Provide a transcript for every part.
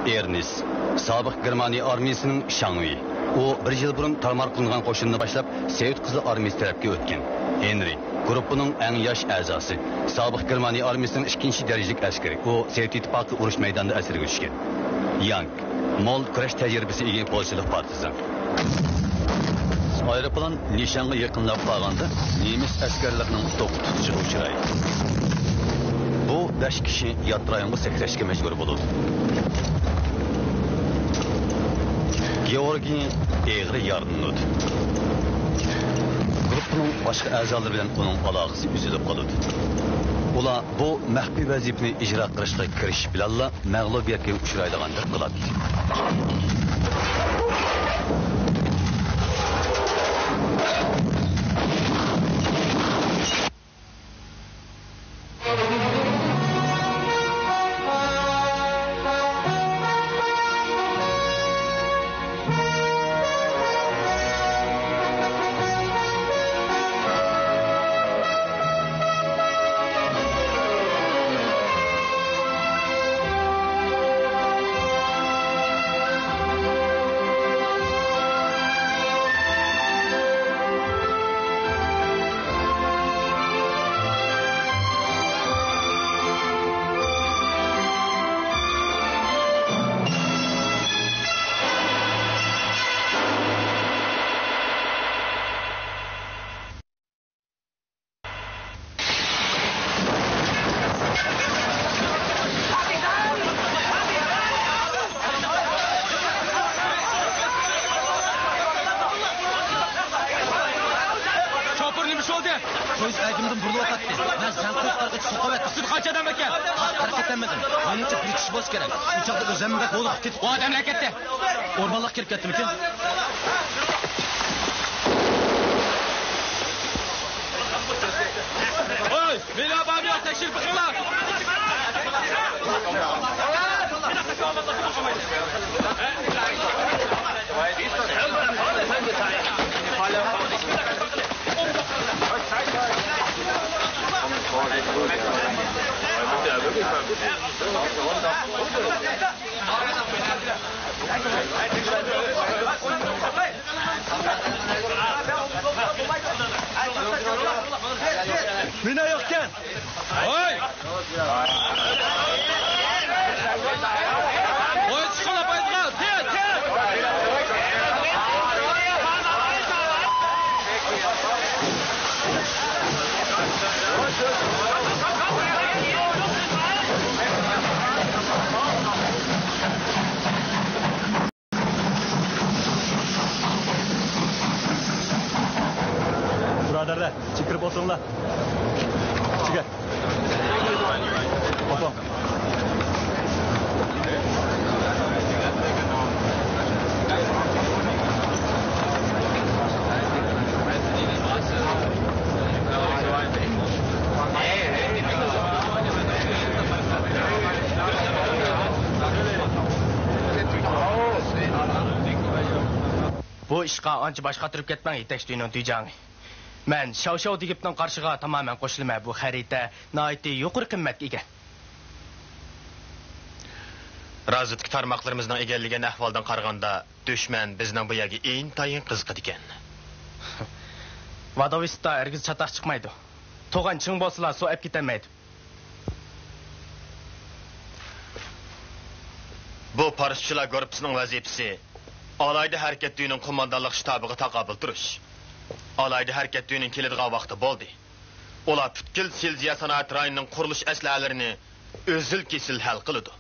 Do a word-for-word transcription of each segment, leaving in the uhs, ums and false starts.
ئېرنېست، سابىق گېرمانىيە ئارمىيىسىنىڭ شاڭۋېي. ئۇ بىر يىل بۇرۇن تارمار قىلىنغان قوشۇننى باشلاپ، سوۋېت قىزىل ئارمىيىسى تەرەپكە ئۆتكەن. ھېنرى، گۇرۇپپىنىڭ ئەڭ ياش ئەزاسى، سابىق گېرمانىيە ئارمىيىسىنىڭ ئىككىنچى دەرىجىلىك ئەسكىرى. ئۇ سوۋېت ئىتتىپاقى ئۇرۇش مەيدانىدا ئەسىرگە چۈشكەن. يانگ، مول كۈرەش تەجرىبىسىگە ئىگە پولشىلىق پارتىزان. ئايروپىلان نىشانغا يېقىنلاپ بارغاندا، نېمىس ئەسكەرلىرىنىڭ توختىتىشىغا ئۇچرايدۇ. بۇ بەش كىشى يات رايونغا سەكرەشكە مەجبۇر بولىدۇ. گېئورگىي ئېغىر يارىلىنىدۇ. گۇرۇپپىنىڭ باشقا ئەزالىرى بىلەن ئۇنىڭ ئالاقىسى ئۈزۈلۈپ قالىدۇ. ئۇلار بۇ مەخپىي ۋەزىپىنى ئىجرا قىلىشقا كىرىشىش بىلەنلا مەغلۇبىيەتكە ئۇچرايدىغاندەك قىلاتتى. شوپۇر، نېمە ئىش بولدى؟ پويىز ئەگىمدىن بۇرۇلۇۋاتاتتى. مەن زەڭ قويۇپ، ئارقىچە سوقۇۋەتتىم. ئۈستىدە قانچە ئادەم ئىكەن؟ قارىتىپ كەتەلمىدىم. مېنىڭچە بىر كىشى بولسا كېرەك. ئۇ چاغدا ئۆزۈم بەك ھودۇقۇپ كېتىپ. ئۇ ئادەملەر كەتتى. ئورمانلىققا كىرىپ كەتتىمىكىن؟ ھوي! مېنى ئاپارمىغان، تەكشۈرۈپ بېقىڭلار! مېنى ئاياقكەن! ھوي! ھوي، چىقىڭلار پايزغا! تېز، تېز! بۇرادەرلەر، ئىچىگە كىرىپ ئولتۇرۇڭلار. ئىچىگە. ئولتۇرۇڭ. بۇ ئىشقا ئانچە باش قاتۇرۇپ كەتمەڭ، يېتەكچى تۈينىڭ دۈيجاڭى. مەن شاۋشاۋ دېگىپنىڭ قارىشىغا تامامەن قوشۇلىمەن، بۇ خەرىتە ناھايىتى يۇقىرى قىممەتكە ئىگە. رازۋېدكا تارماقلىرىمىزنىڭ ئىگىلىگەن ئەھۋالدىن قارىغاندا، دۈشمەن بىزنىڭ بۇ يەرگە ئىنتايىن قىزىقىدىكەن. ۋادوۋىستتا ھەرگىز چاتاق چىقمايدۇ. توغان چىڭ بولسىلا، سۇ ئەپ كېتەلمەيدۇ. بۇ پاراشوتچىلار گۇرۇپپىسىنىڭ ۋەزىپىسى ئالاھىدە ھەرىكەت تۈيىنىڭ قوماندانلىق شتابىغا تاقابىل تۇرۇش. ئالاھىدە ھەرىكەت تۈيىنىڭ كېلىدىغان ۋاقتى بولدى. ئۇلار پۈتكۈل سىلېزىيە سانائەت رايونىنىڭ قۇرۇلۇش ئەسلىھەلىرىنى ئۈزۈل-كېسىل ھەل قىلىدۇ.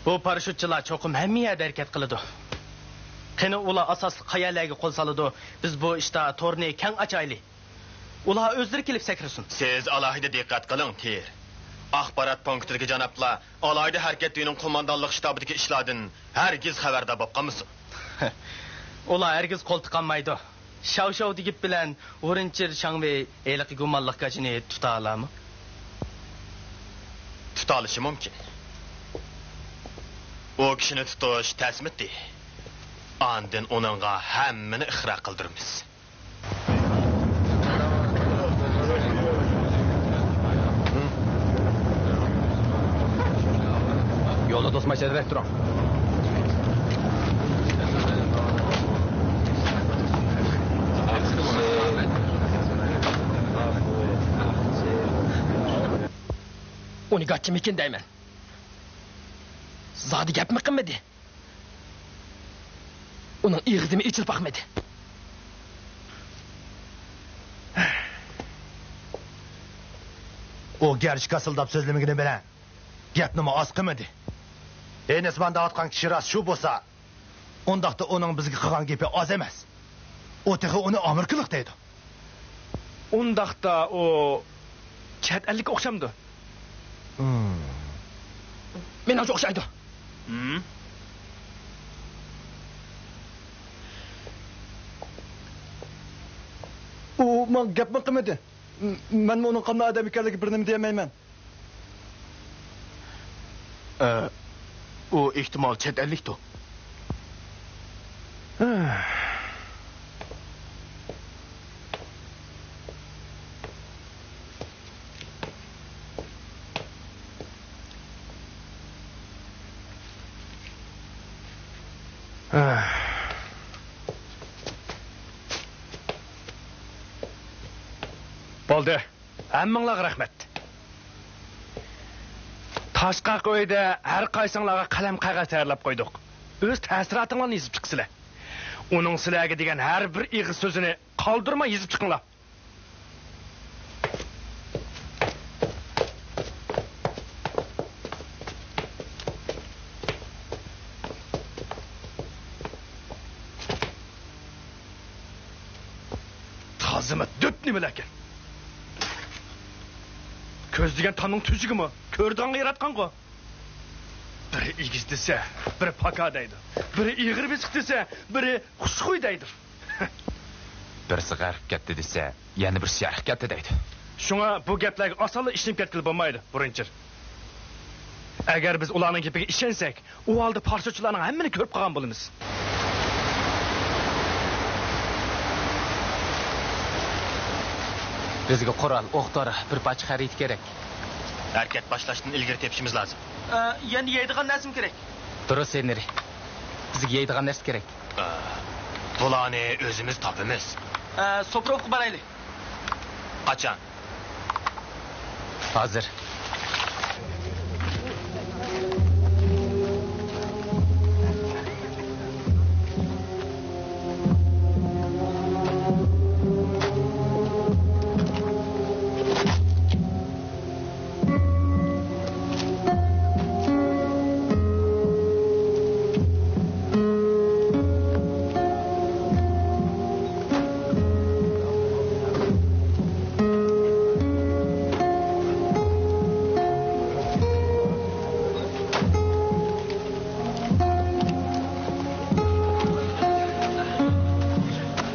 بۇ پاراشوتچىلار چوقۇم ھەممە يەردە ھەرىكەت قىلىدۇ. قېنى، ئۇلار ئاساسلىق قەيەرلەرگە قول سالىدۇ؟ بىز بۇ ئىشتا تورنى كەڭ ئاچايلى. ئۇلار ئۆزلىرى كېلىپ سەكرىسۇن. سىز ئالاھىدە دىققەت قىلىڭ، تېر. ئاخبارات پونكىتىدىكى جانابلار ئالاھىدە ھەرىكەت تۈيىنىڭ قوماندانلىق شتابىدىكى ئىشلاردىن ھەرگىز خەۋەردار بولۇپ قالمىسۇن. ئۇلار ھەرگىز قول تىقالمايدۇ. شاۋشاۋ دېگىپ بىلەن ۋۇرېنچىر شاڭۋېي ھېلىقى گۇمانلىق گاچىنى تۇتالامۇ؟ تۇتالىشى مۇمكىن. ئۇ كىشىنى تۇتۇش تەسمىتى. ئاندىن ئۇنىڭغا ھەممىنى ئىقرار قىلدۇرىمىز. يولدا ماشىنىدىن تۇرۇڭ. ئۇنى گاچچىمىكىن دەيمەن. زادى گەپمۇ قىلمىدى. ئۇنىڭ ئېغىزىمۇ ئېچىلىپ باقمىدى. ئۇ گەرچە كاسىلداپ سۆزلىمىگىنى بىلەن، گەپنىمۇ ئاز قىلمىدى. ھېنىسمان دەۋاتقان كىشى راست شۇ بولسا، ئۇنداقتا ئۇنىڭ بىزگە قىلغان گېپى ئاز ئەمەس. ئۇ تېخى ئۇنى ئامېرىكىلىق دەيدۇ. ئۇنداقتا ئۇ چەت ئەللىككە ئوخشامدۇ؟ مېنىڭچە ئوخشايدۇ. ئۇ ماڭا گەپمۇ قىلمىدى. مەنمۇ ئۇنىڭ قانداق ئادەم ئىكەنلىكىگە بىر نېمە دېيەلمەيمەن. ئە، ئۇ ئېھتىمال چەت ئەللىكتۇ. بولدى. ھەممىڭلارغا رەھمەت. تاشقاق ئۆيدە ھەر قايسىڭلارغا قەلەم قەغەز تەييارلاپ قويدۇق. ئۆز تەسىراتىڭلارنى يېزىپ چىقىسىلەر. ئۇنىڭ سىلەرگە دېگەن ھەر بىر ئېغىز سۆزىنى قالدۇرماي يېزىپ چىقىڭلار. تازىمۇ دۆت نېمىلەركەن. كۆز دېگەن تامنىڭ تۈزۈكىمۇ؟ كۆرىدىغانغا ياراتقانغۇ. بىرى ئېگىز دېسە، بىرى پاكا دەيدۇ. بىرى ئېغىر بېسىق دېسە، بىرى خۇشخۇي دەيدۇ. بىرسى غەرق كەتتى دېسە، يەنە بىرسى شەرق كەتتى دەيدۇ. شۇڭا بۇ گەپلەرگە ئاسانلا ئىشىنىپ كەتكىلى بولمايدۇ، بۇرۇنچىر. ئەگەر بىز ئۇلارنىڭ گېپىگە ئىشەنسەك، ئۇ ھالدا پارچىچىلارنىڭ ھەممىنى كۆرۈپ قالغان بولىمىز. بىزگە قورال، ئوق-دورا، بىر پارچە خەرىتە كېرەك. ھەرىكەت باشلاشتىن ئىلگىرى تېپىشىمىز لازىم. ئە، يەنە يەيدىغان نەرسىمۇ كېرەك. دۇرۇس، ھېنرى. بىزگە يەيدىغان نەرسە كېرەك. ئە، بۇلارنى ئۆزىمىز تاپىمىز. ئە، سوپروفقا بارايلى. قاچان؟ ھازىر.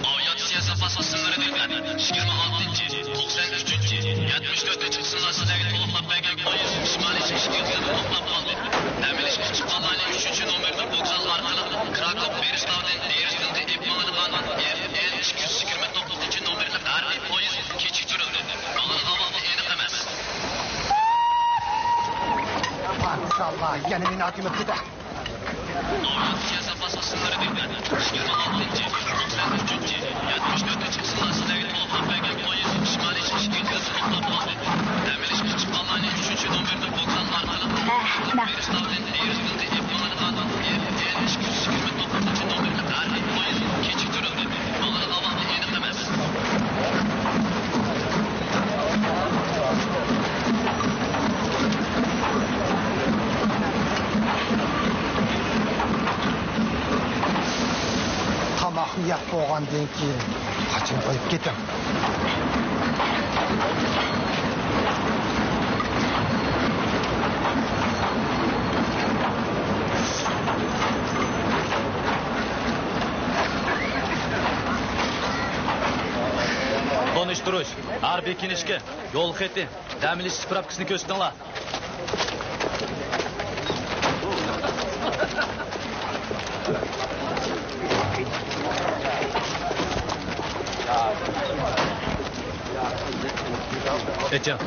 ئاۋىئاتسىيە زاپاس قىسىملىرى دىققەت! يىگىرمە ئالتىنچى، توقسەن ئۈچىنچى، يەتمىش تۆتىنچى قىسىملار سىلەرگە تولۇقلاپ بەرگەن پويىز شىمالىي شىنجىڭ توختاپ قالدى. دەم ئېلىشقا چىققانلارنى ئۈچىنچى نومېرلىق ۋوگزال ئارقىلىق كراكوف بېرستاۋدىن دېرېسدىنغا ئېلىپ ماڭىدىغان ئېف ئېن ئىككى يۈز يىگىرمە توققۇزىنچى نومېرلىق ھەربىي پويىز كېچىكتۈرۈلدى. ماڭىدىغان ۋاقتى ئېنىق ئەمەس. ماشائاللا، يەنە مېنى ئاتىمىز كېتە. ئاۋىئاتسىيە زاپاس قىسىملىرى دىققەت! يىگىرمە ئالتىنچى، توقسەن ئۈچىنچى، يەتمىش تۆتىنچى قىسىملار سىلەرگە تولۇقلاپ بەرگەن پويىز شىمالىي شىنجىڭ توختاپ قالدى. دەم ئېلىشقا چىققانلارنى ئۈچىنچى نومېرلىق ۋوگزال ئارقىلىق ئەھ، نەق. بېرستاۋدىن دېرېسدىنغا ئېلىپ ماڭىدىغان ئېف ئېن ئىككى يۈز يىگىرمە توققۇزىنچى نومېرلىق ھەربىي پويىز كېچىكتۈرۈلدى. ماڭىدىغان ۋاقتى ئېنىق ئەمەس. تاماقنى يەپ بولغاندىن كېيىن قاچىنى قويۇپ كېتىڭ. تونۇشتۇرۇش، ھەربىي كىنىشكا، يول خېتى، دەم ئېلىش سپراپكىسىنى كۆرسىتىڭلار. ئېچىڭ.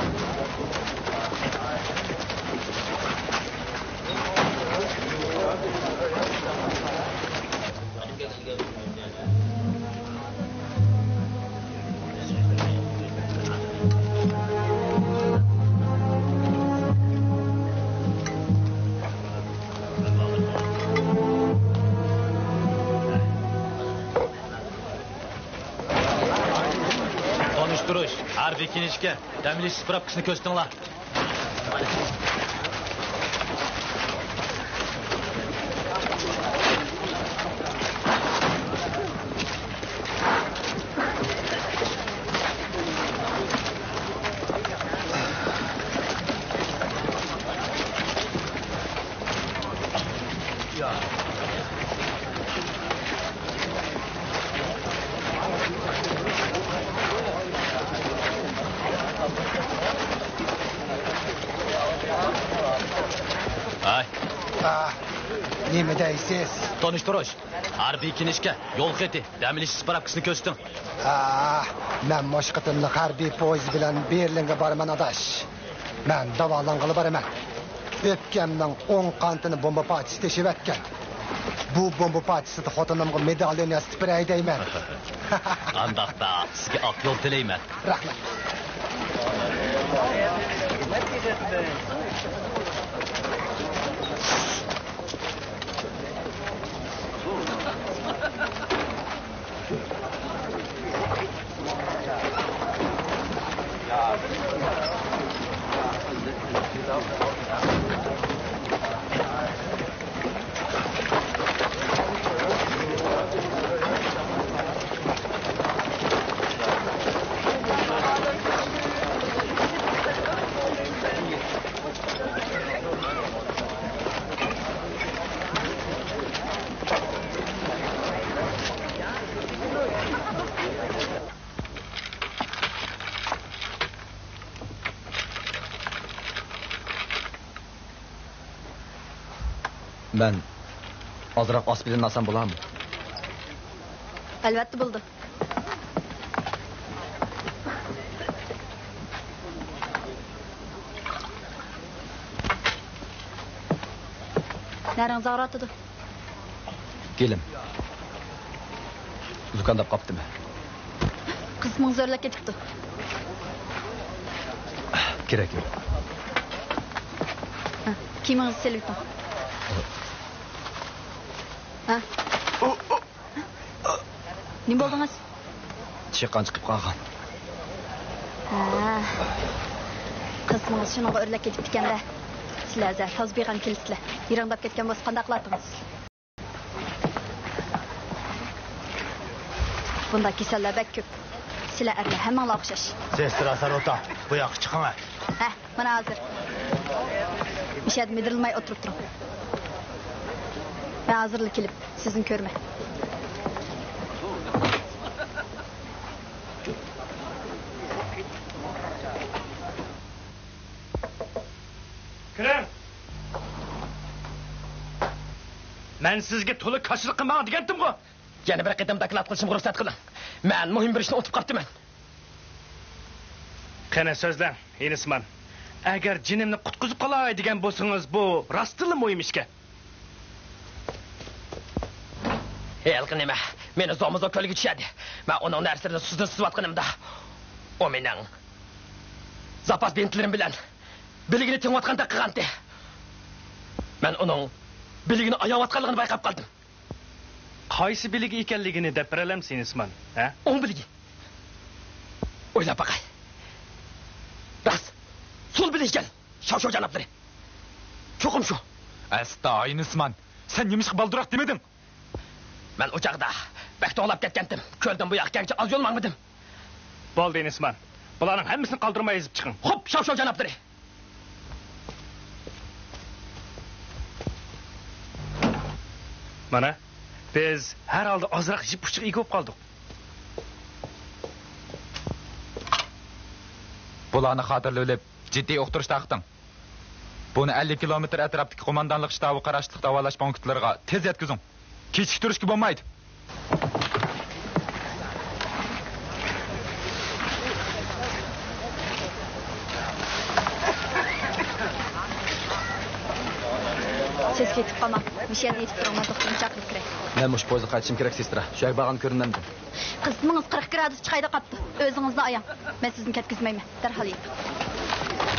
تۇرۇش، ھەربىي كىنىشكا، دەم ئېلىش سپراپكىسىنى كۆرسىتىڭلار. ھەي. ئا، نېمە دەيسىز؟ تونۇشتۇرۇش. ھەربىي كىنىشكا، يول خېتى، دەم ئېلىش سپراپكىسىنى كۆرسىتىڭ. ئا، مەن مۇشۇ قېتىملىق ھەربىي پويىز بىلەن بېرلىنگە بارىمەن، ئاداش. مەن داۋالانغىلى بارىمەن. ئۆپكەمنىڭ ئوڭ قانىتىنى بومبا پارچىسى تېشىۋەتكەن. بۇ بومبا پارچىسىدا خوتۇنۇمغا مېداليون ياسىتىپ بېرەي دەيمەن. ئانداقتا سىزگە ئاق يول تىلەيمەن. رەھمەت. مەن ئازراق ئاسپىرىن ئالسام بولامۇ؟ ئەلۋەتتە بولىدۇ. نەرىڭىز ئاغرىۋاتىدۇ. گېلىم. زۇكامداپ قاپتىمەن. قىزىقىڭىز ئۆرلەپ كېتىپتۇ. كېرەك يوق. ھە، كىيىمىڭىزنى سېلىۋېتىڭ. ھە؟ نېمە بولدىڭىز؟ چېققان چىقىپ قالغان. ھە. قىزىقىڭىز شۇنىڭغا ئۆرلەپ كېتىپتىكەن-دە. سىلەر ھازىر ھازبىغان كېلىپتىلە. يىرىڭداپ كەتكەن بولسا قانداق قىلاتتىڭىز؟ بۇنداق كېسەللەر بەك كۆپ. سىلەر ئەرلەر ھەممىڭلار ئوخشاش. سېسترا ساروتا، بۇ ياققا چىقىڭە. ھە، مانا ھازىر. مۇشۇ يەردە مىدىرلىماي ئولتۇرۇپ تۇرۇڭ. مەن ھازىرلا كېلىپ سىزنى كۆرىمەن. كىرىڭ. مەن سىزگە تولا كاشىلىق قىلماڭ دېگەنتىمغۇ. يەنە بىر قېتىم دوكلات قىلىشىمغا رۇخسەت قىلىڭ. مەن مۇھىم بىر ئىشنى ئۇنتۇپ قاپتىمەن. قېنى سۆزلەڭ، ئىنىسمان. ئەگەر جېنىمنى قۇتقۇزۇپ قالاي دېگەن بولسىڭىز، بۇ راستتىنلا مۇھىم ئىشكەن. ھېلىقى نېمە مېنى زومىزو كۆلگە چۈشۈردى. مەن ئۇنىڭ نەرسىلىرىنى سۇدىن سۈزۈۋاتقىنىمدا، ئۇ مېنىڭ زاپاس بىنتلىرىم بىلەن بىلىگىنى تېڭىۋاتقاندەك قىلغانتى. مەن ئۇنىڭ بىلىگىنى ئاياۋاتقانلىقىنى بايقاپ قالدىم. قايسى بىلىگى ئىكەنلىكىنى دەپ بېرەلەمسىز، ئىنىسمان، ھە؟ ئوڭ بىلىگى. ئويلاپ باقاي. راست، سول بىلىگى ئىكەن، شاۋشاۋ جانابلىرى. چوقۇم شۇ. ئەستا، ئىنىسمان، سەن نېمىشقا بالدۇراق دېمىدىڭ؟ مەن ئۇ چاغدا بەك توڭلاپ كەتكەنتىم. كۆلدىن بۇ ياققا كەلگۈچە ئاز يول ماڭمىدىم. بولدى، ئىنىسمان. بۇلارنىڭ ھەممىسىنى قالدۇرماي ئېزىپ چىقىڭ. خوپ، شاۋشاۋ جانابلىرى. مانا، بىز ھەر ھالدا ئازراق يىپ ئۇچىغا ئىگە بولۇپ قالدۇق. بۇلارنى خاتىرىلىۋېلىپ، جىددىي ئۇقتۇرۇش تارقىتىڭ. بۇنى ئەللىك كىلومېتىر ئەتراپتىكى قوماندانلىق شتابى قاراشلىق داۋالاش پونكىتلىرىغا تېز يەتكۈزۈڭ. كېچىكتۈرۈشكە بولمايدۇ. سىز كېتىپ قالماڭ. مۇشۇ يەردە يېتىپ تۇرۇڭ، مەن دوختۇرنى چاقىرىپ كىرەي. مەن مۇشۇ پويىزغا قايتىشىم كېرەك، سېسترا. شۇ يەرگە بارغاندا كۆرۈنەمدىم. قىزىتمىڭىز، قىرىق گرادۇس چىقايدۇ قاپتۇ. ئۆزىڭىزنى ئاياڭ. مەن سىزنى كەتكۈزمەيمەن. دەرھال يېتىڭ.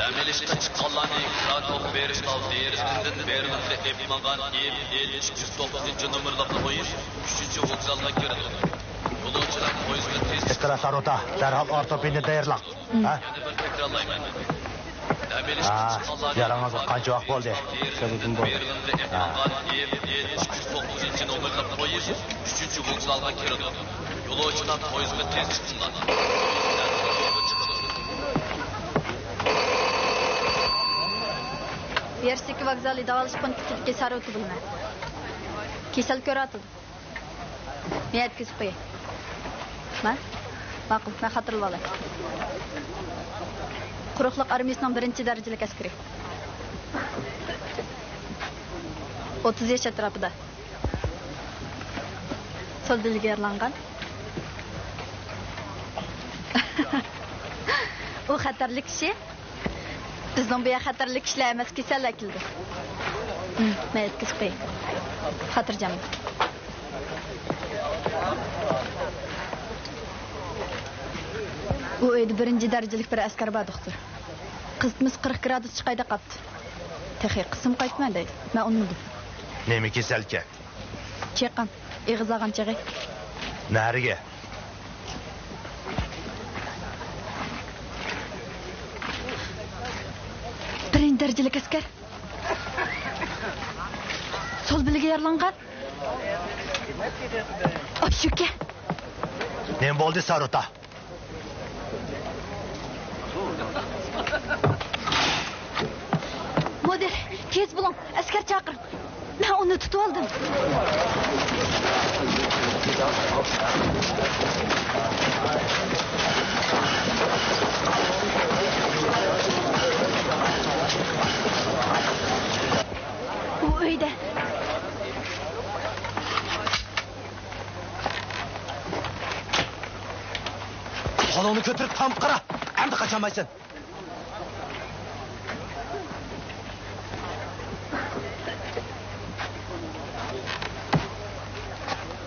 دەم ئېلىشقا چىققانلارنى كراتوف بېرىشتال دېرىزىسىدىن بېرلىنغا ئېلىپ ماڭغان ئېم ئېل ئىككى يۈز توققۇزىنچى نومۇرلۇق پويىز ئۈچىنچى ۋوگزالغا كىرىدۇ. يولۇچىلار پويىزغا تېز چىقىڭلار. ساروتا، دەرھال ئارتوپىنى تەييارلاڭ. ھە؟ يەنە بىر تەكرارلايمەن. دەم ئېلىشقا ھە، چىققانلارنىڭ ياراڭىزغا قانچە ۋاقىت بولدى؟ بېرلىندا ھە. ئېلىنغان ئېف ئېل ئىككى يۈز توققۇزىنچى نومۇرلۇق پويىز ئۈچىنچى ۋوگزالغا كىرىدۇ. يولۇچىلار پويىزغا تېز چىقىڭلار. يەرسىكى ۋوگزالى داۋالاش پونكىتىدىكى ساروتا بولىمەن. كېسەل كۆرۈۋاتىدۇ. مەن يەتكۈزۈپ قوياي. ما؟ ماقۇل، مەن خاتىرىلىۋالاي. قۇرۇقلۇق ئارمىيىسىنىڭ بىرىنچى دەرىجىلىك ئەسكىرى. ئوتتۇز ياش ئەتراپىدا. سول بېلىگە يارىلانغان. ئۇ خەتەرلىك كىشى. بىزنىڭ بۇ يەر خەتەرلىك كىشىلەر ئەمەس، كېسەللەر كېلىدۇ. ھىم، مەن يەتكۈزۈپ قوياي. خاتىرجەم بول. ئۇ ئۆيدە بىرىنچى دەرىجىلىك بىر ئەسكەر بار، دوختۇر. قىزىتمىسى قىرىق گرادۇس چىقاي دەپ قاپتۇ. تېخى قىسىم قايتىمەن دەيدۇ. مەن ئۇنىمىدىم. نېمە كېسەلكەن؟ چېقىم، ئېغىز ئالغان چېغى. نەرىگە؟ بىرىنچى دەرىجىلىك ئەسكەر. سول بېلىگە يارىلانغان. ئاشۇكەن. نېمە بولدى، ساروتا؟ مۇدىر، تېز بولۇڭ، ئەسكەر چاقىرىڭ. مەن ئۇنى تۇتۇۋالدىم. ئۇ ئۆيدە. قولۇڭنى كۆتۈرۈپ تامغا قارا. ئەمدى قاچالمايسەن.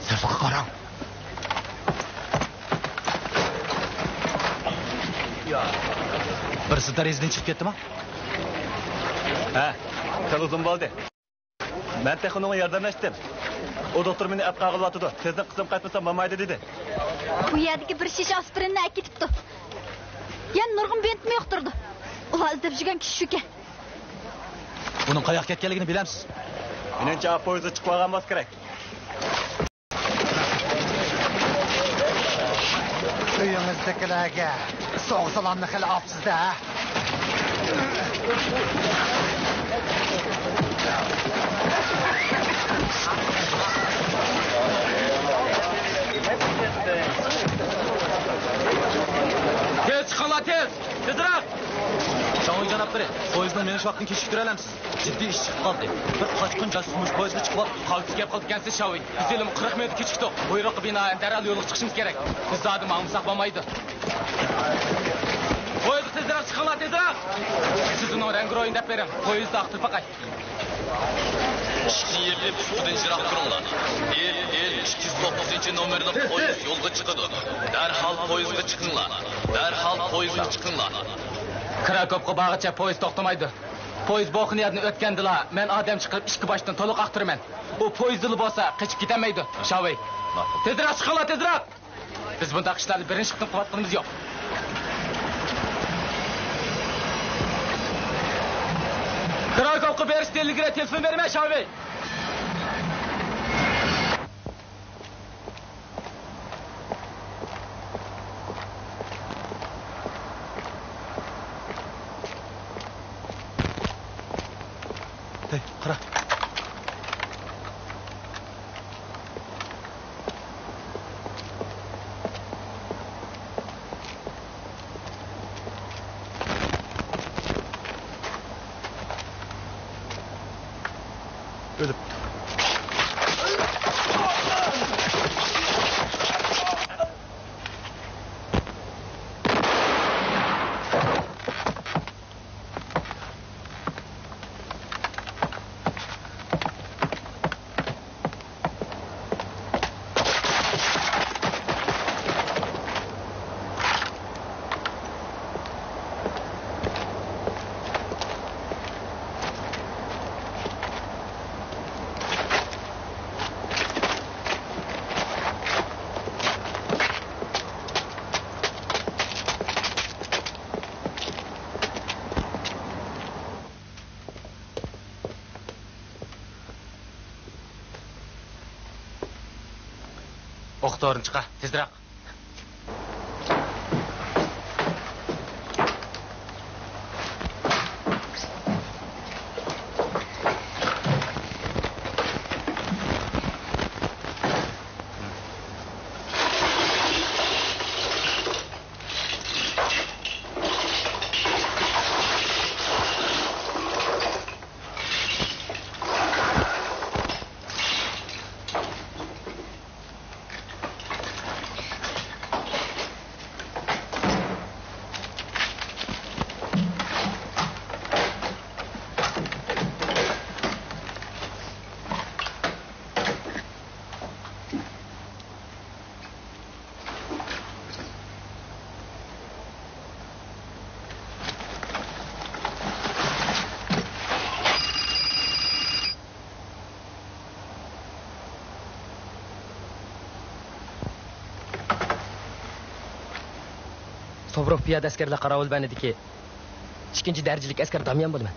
سىرتقا قاراڭ. بىرسى دېرىزىدىن چىقىپ كەتتىما؟ ھە، خېلى ئۇزۇن بولدى. مەن تېخى ئۇنىڭغا ياردەملەشتىم. ئۇ دوختۇر مېنى ئەتقا ئاغىلىۋاتىدۇ. تېزدىن قىسىم قايتمىسام بولمايدۇ دېدى. بۇ يەردىكى بىر شىشە ئاسپىرىننى ئەكېتىپتۇ. يەنە نۇرغۇن بىنتمۇ يۇقتۇرىدۇ. ئۇلار ئىزدەپ يۈرگەن كىشى شۇكەن. ئۇنىڭ قاياققا كەتكەنلىكىنى بىلەمسىز؟ مېنىڭچە، پويىزدا چىقىۋالغان بولسا كېرەك. ئۆيىڭىزدىكىلەرگە سوغۇق سالامنى خېلى ئاپسىز-دە. تېز چىقىڭلار، تېز! تېزرەك! شاڭۋېي جانابلىرى، پويىزنىڭ مېڭىش ۋاقتىنى كېچىكتۈرەلەمسىز؟ جىددىي ئىش چىقىپ قالدى. بىر قاچقۇن جاسۇس مۇشۇ پويىزغا چىقىپ قاپتۇ. قالتىس گەپ قىلىدىكەنسىز، شاۋېي. بىز ھېلىمۇ قىرىق مىنۇت كېچىكتۇق. بۇيرۇققا بىنائەن دەرھال يولغا چىقىشىمىز كېرەك. بىز زادى ماڭمىساق بولمايدۇ. پويىزغا تېزرەك چىقىڭلار، تېزرەك! سىز ئۇنىڭ رەڭگىرويىنى دەپ بېرىڭ. پويىزنى ئاختۇرۇپ باقاي. ئىشىكنى يېپىپ، ئۇستىدىن يىراق تۇرۇڭلار. ئېف ئېل ئىككى يۈز توققۇزىنچى نومۇرلۇق پويىز يولغا چىقىدۇ. دەرھال پويىزغا چىقىڭلار. دەرھال پويىزغا چىقىڭلار. كراكوفقا بارغىچە پويىز توختىمايدۇ. پويىز بوخنىيادىن ئۆتكەندىلا، مەن ئادەم چىقىرىپ ئىككى باشتىن تولۇق ئاختۇرىمەن. ئۇ پويىزدىلا بولسا قېچىپ كېتەلمەيدۇ. شاۋېي، تېزرەك چىقىڭلار، تېزرەك! بىز بۇنداق ئىشلارنى بىرىنچى قېتىم قىلىۋاتقىنىمىز يوق. كراكوفقا بېرىشتىن ئىلگىرى تېلېفون بېرىمەن، شاۋېي! ھەي، قارا. ئوق تورىنى چىقار، تېزرەك. سوبۇرۇف پىيادە ئەسكەرلەر قاراۋۇل بەندىدىكى ئىككىنچى دەرىجىلىك ئەسكەر داميان بولىمەن.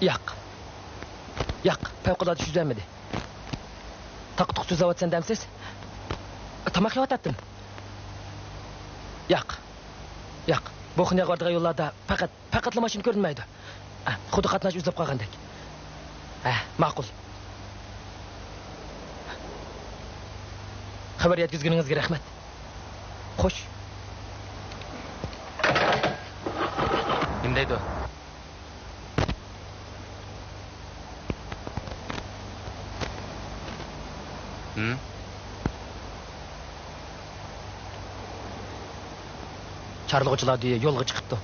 ياق. ياق، پەۋقۇلئاددە يۈز بەرمىدى. تاقا-تۇقا سۆزلەۋاتىسەن دەمسىز؟ تاماق يەۋاتاتتىم. ياق. ياق. بۇ خۇنياغا بارىدىغان يوللاردا پەقەت، پەقەتلا ماشىنا كۆرۈنمەيدۇ. ھە، خۇددى قاتناش ئۈزۈلۈپ قالغاندەك. ھە، ماقۇل. خەۋەر يەتكۈزگىنىڭىزگە رەھمەت. خوش. نېمە دەيدۇ؟ ھىم؟ چارلىغۇچىلار دېيى يولغا چىقىپتۇ.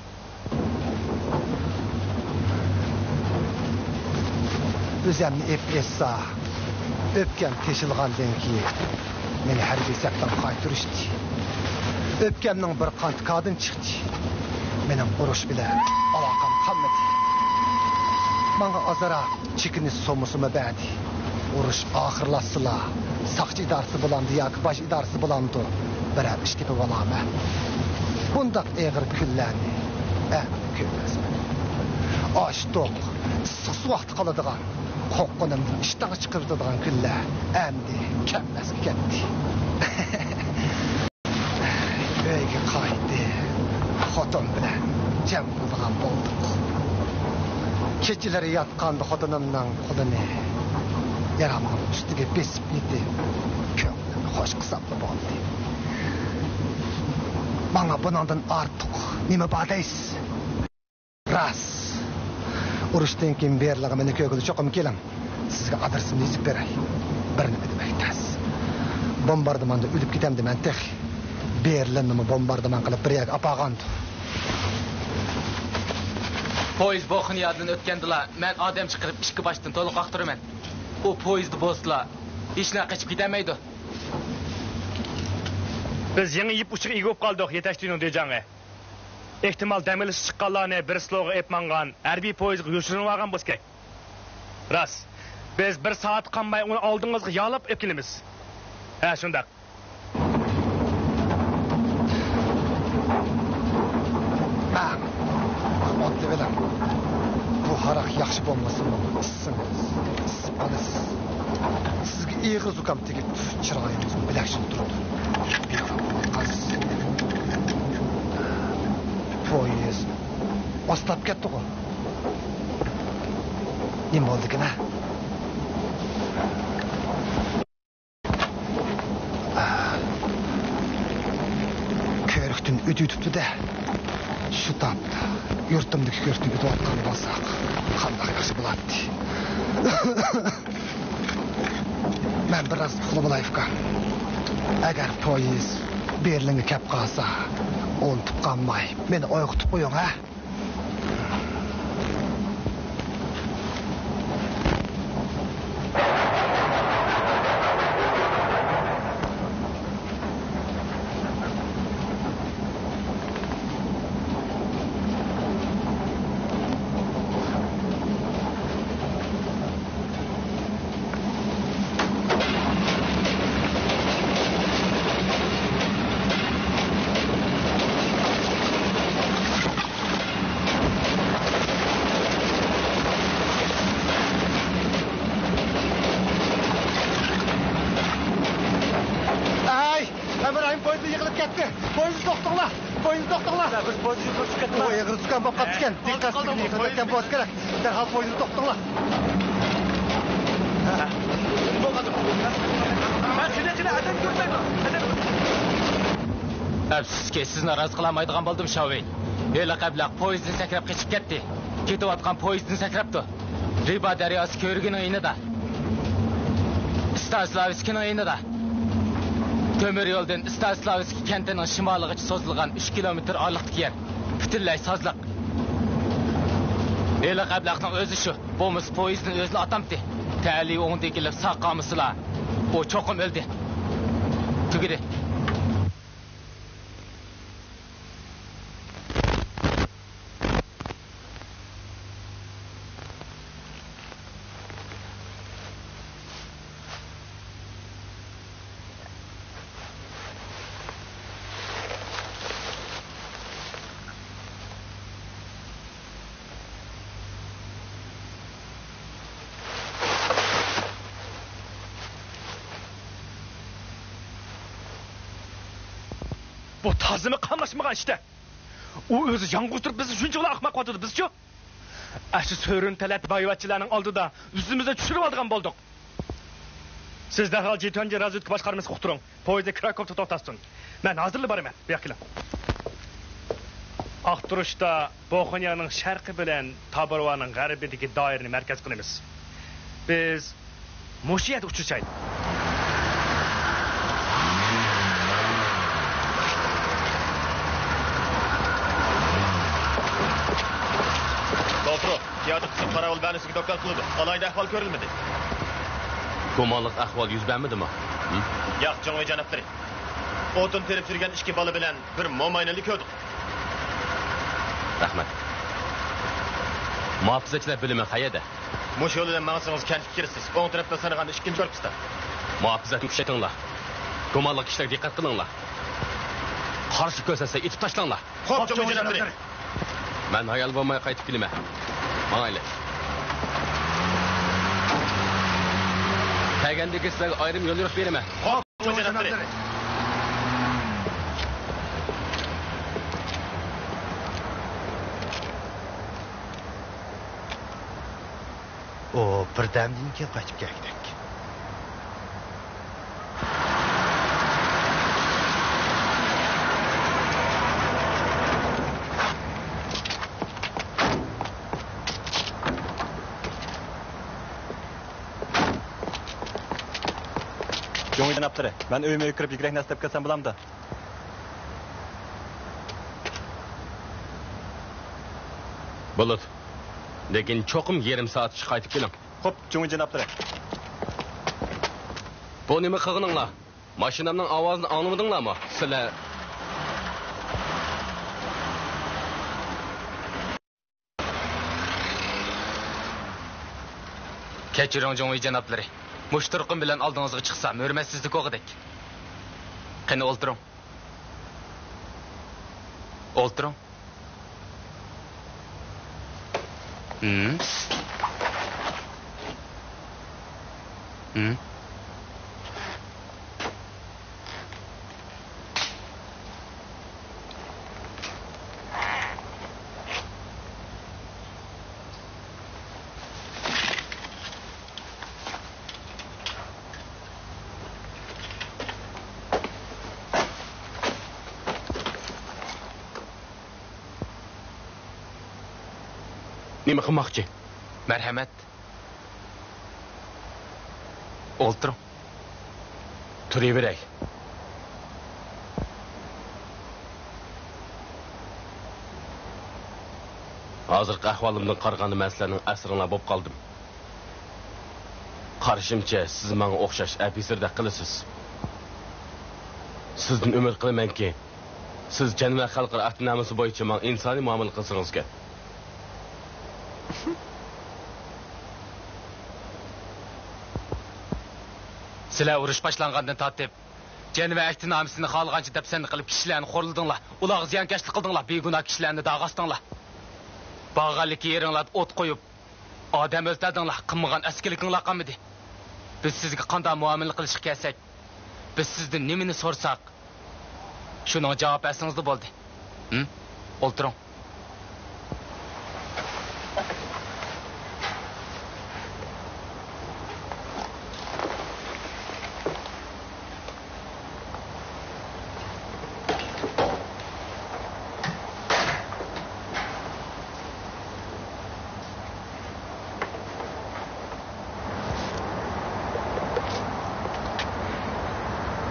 ئۆزەمنى ئېپ ئېيتسا، ئۆپكەم تېشىلغاندىن كېيىن مېنى ھەربىي سەپتىن قايتۇرۇشتى. ئۆپكەمنىڭ بىر قانچە كادىن چىقتى. مېنىڭ ئۇرۇش بىلەن ئالاقەم قالمىدى. ماڭا ئازراق چېكىنىش سوممىسىمۇ بەردى. ئۇرۇش ئاخىرلاشسىلا، ساقچى ئىدارىسى بولامدۇ ياكى باج ئىدارىسى بولامدۇ، بىرەر ئىش تېپىۋالامەن. بۇنداق ئېغىر كۈنلەرنى ئەمدى كۆرمەسمەن. ئاچ-توق، ئىسسىق-سوغۇقتا قالىدىغان، قورققىنىمدىن ئىشتىن چىقىرىدىغان كۈنلەر ئەمدى كەلمەسكە كەتتى. ئۆيگە قايتىپ، خوتۇن بىلەن جەم بولىدىغان بولدۇق. كېچىلىرى ياتقاندا خوتۇنۇمنىڭ قولىنى يارامنىڭ ئۈستىگە بېسىپ يېتىپ، كۆڭلۈمنى خوش قىلساملا بولدى. ماڭا بۇنىڭدىن ئارتۇق نېمە بار دەيسىز؟ راست. ئۇرۇشتىن كېيىن بېرلىنغا مېنى كۆرگىلى چوقۇم كېلىڭ. سىزگە ئادرېسىمنى يېزىپ بېرەي. بىر نېمە دېمەك تەس. بومباردىماندا ئۆلۈپ كېتەمدىمەن تېخى. بېرلىننىمۇ بومباردىمان قىلىپ بىر يەرگە ئاپارغانىدۇ. پويىز بوخنيادىن ئۆتكەندىلا مەن ئادەم چىقىرىپ ئىككى باشتىن تولۇق ئاختۇرىمەن. ئۇ پويىزدا بولسىلا ھېچنېمە قېچىپ كېتەلمەيدۇ. بىز يېڭى يىپ ئۇچىغا ئىگە بولۇپ قالدۇق، يېتەكچىنىڭ دېجاڭى. ئېھتىمال دەم ئېلىشقا چىققانلارنى بىرسلوغا ئېلىپ ماڭغان ھەربىي پويىزغا يوشۇرۇنۇۋالغان بولسا كېرەك. راست. بىز بىر سائەت قالماي ئۇنى ئالدىڭىزغا ياللاپ ئېلىپ كېلىمىز. ھە، شۇنداق. ماڭ. ئوتلىۋېلىڭ. بۇ ھاراق ياخشى بولمىسىمۇ، ئىسسىڭىز، ئىسسىپ قالىسىز. سىزگە ئېغىر زۇكام تېگىپ، چىرايىڭىزمۇ بىلەكشىپ تۇرىدۇ. بىكار بولۇۋاتقانسىز. پويىز ئاستاپ كەتتىغۇ. نېمە بولدىكىن، ھە؟ كۆرۈكتىن ئۆتۈۋېتىپتۇ-دە. شۇ تاپتا يۇرتۇمدىكى كۆرۈكتىن ئۆتۈۋاتقان بولساق، قانداق ياخشى بولاتتى. مەن بىراز ئۇخلىۋالاي، ئۇكام. ئەگەر پويىز بېرلىنگە كەپ قالسا، ئۇنتۇپ قالماي، مېنى ئويغىتىپ قويۇڭ، ھە؟ كەتتى. پويىزنى توختىتىڭلار. پويىزنى توختىتىڭلار. بىز پويىز يۈرۈپ كەتتى. ئۇ ئېغىر زۇكام بولۇپ قاپتىكەن. دىققەتسىزلىكنى كۆرسەتكەن بولسا كېرەك. دەرھال پويىزنى توختىتىڭلار. ئەپسۇسكى، سىزنى رازى قىلالمايدىغان بولدۇم، شاۋېي. ھېلىقى ئەبلەخ پويىزدىن سەكرەپ قېچىپ كەتتى. كېتىۋاتقان پويىزدىن سەكرەپتۇ. رىبا دەرياسى كۆۋرۈكىنىڭ يېنىدا. ستانىسلاۋسكىنىڭ يېنىدا. تۆمۈر يولدىن ستانىسلاۋسكى كەنتىنىڭ شىمالىغىچە سوزۇلغان ئۈچ كىلومېتىر ئارىلىقتىكى يەر. پۈتۈنلەي سازلىق. ھېلىقى ئەبلەخنىڭ ئۆزى شۇ. بولمىسا پويىزنى ئۆزىلا ئاتامتى. تەلىيى ئوڭدىن كېلىپ ساق قالمىسىلا، ئۇ چوقۇم ئۆلدى. تۈگىدى. بۇ تازىمۇ قاملاشمىغان ئىشتە. ئۇ ئۆزى يالغۇز تۇرۇپ بىزنى شۇنچىۋالا ئاخماق قىلىۋاتىدۇ، بىزچۇ؟ ئاشۇ سۆرۈن تەلەت بايۋەچچىلەرنىڭ ئالدىدا ئۆزىمىزنى چۈشۈرۈۋالىدىغان بولدۇق. سىز دەرھال جى تۆتىنچى رازۋېدكا باشقارمىسىغا ئۇقتۇرۇڭ. پويىزى كراكوفتا توختاتسۇن. مەن ھازىرلا بارىمەن. بۇياققا كېلىڭ. ئاختۇرۇشتا بوخونيانىڭ شەرقى بىلەن تابوروۋانىڭ غەربىدىكى دائىرىنى مەركەز قىلىمىز. بىز مۇشۇ يەردە ئۇچرىشايلى. دوتۇر، پىيادە قىسىم قاراۋۇل بەنىسىگە دوكلات قىلىدۇ. ئالاھىدە ئەھۋال كۆرۈلمىدى. گۇمانلىق ئەھۋال يۈز بەرمىدىمۇ؟ ھىم؟ ياق، جۇڭۋېي جانابلىرى. ئوتۇن تېرىپ يۈرگەن ئىككى بالا بىلەن بىر موماينىنى كۆردۇق. رەھمەت. مۇھاپىزەتچىلەر بۆلۈمى قەيەردە؟ مۇشۇ يول بىلەن ماڭسىڭىز كەنتكە كىرىسىز. ئوڭ تەرەپتە سانىغان ئىككىنچى كورپۇستا. مۇھاپىزەتنى كۈچەيتىڭلار. گۇمانلىق كىشىلەرگە دىققەت قىلىڭلار. قارشى كۆرسەتسە ئېتىپ تاشلاڭلار. خوپ، جۇڭۋېي جانابلىرى. مەن ھايال بولماي قايتىپ كېلىمەن. ماڭايلى. كەلگەندىكى سىلەرگە ئايرىم يوليورۇق بېرىمەن. خوپ، جۇڭۋېي جانابلىرى. ئۇ بىردەمدىن كېيىن قايتىپ كەلگۈدەك. جۇڭيى جانابلىرى، مەن ئۆيمۇ ئۆيگە كىرىپ يۈكرەك نەرسە ئېلىپ كەلسەم بولامدۇ؟ بولىدۇ. لېكىن چوقۇم يېرىم سائەت ئىچىدە قايتىپ كېلىڭ. خوپ، جۇڭيى جانابلىرى. بۇ نېمە قىلغىنىڭلار؟ ماشىنامنىڭ ئاۋازىنى ئاڭلىمىدىڭلارمۇ؟ سىلەر. كەچۈرۈڭ، جۇڭيى جانابلىرى. مۇشۇ تۇرقۇم بىلەن ئالدىڭىزغا چىقسام، ھۆرمەتسىزلىك بولغۇدەك. قېنى، ئولتۇرۇڭ. ئولتۇرۇڭ. ھىم؟ ھىم؟ نېمە قىلماقچى؟ مەرھەمەت. ئولتۇرۇڭ. تۇرۇۋېرەي. ھازىرقى ئەھۋالىمدىن قارىغاندا، مەن سىلەرنىڭ ئەسىرىڭلار بولۇپ قالدىم. قارىشىمچە، سىز ماڭا ئوخشاش ئەپسېردەك قىلىسىز. سىزدىن ئۈمىد قىلىمەنكى، سىز جەنۋە خەلقئارا ئەھدىنامىسى بويىچە ماڭا ئىنسانىي مۇئامىلە قىلسىڭىزكەن. سىلەر ئۇرۇش باشلانغاندىن تارتىپ، جەنۋە ئەھدىنامىسىنى خالىغانچە دەپسەندە قىلىپ، كىشىلەرنى خورلىدىڭلار، ئۇلارغا زىيانكەشلىك قىلدىڭلار، بىگۇناھ كىشىلەرنى داغ ئاستىڭلار. بارغانلىكى يېرىڭلاردا ئوت قويۇپ، ئادەم ئۆلتۈردۈڭلار، قىلمىغان ئەسكىلىكىڭلار قالمىدى. بىز سىزگە قانداق مۇئامىلە قىلىشقا كەلسەك، بىز سىزدىن نېمىنى سورىساق، شۇنىڭغا جاۋاب بەرسىڭىزلا بولدى. ھىم؟ ئولتۇرۇڭ.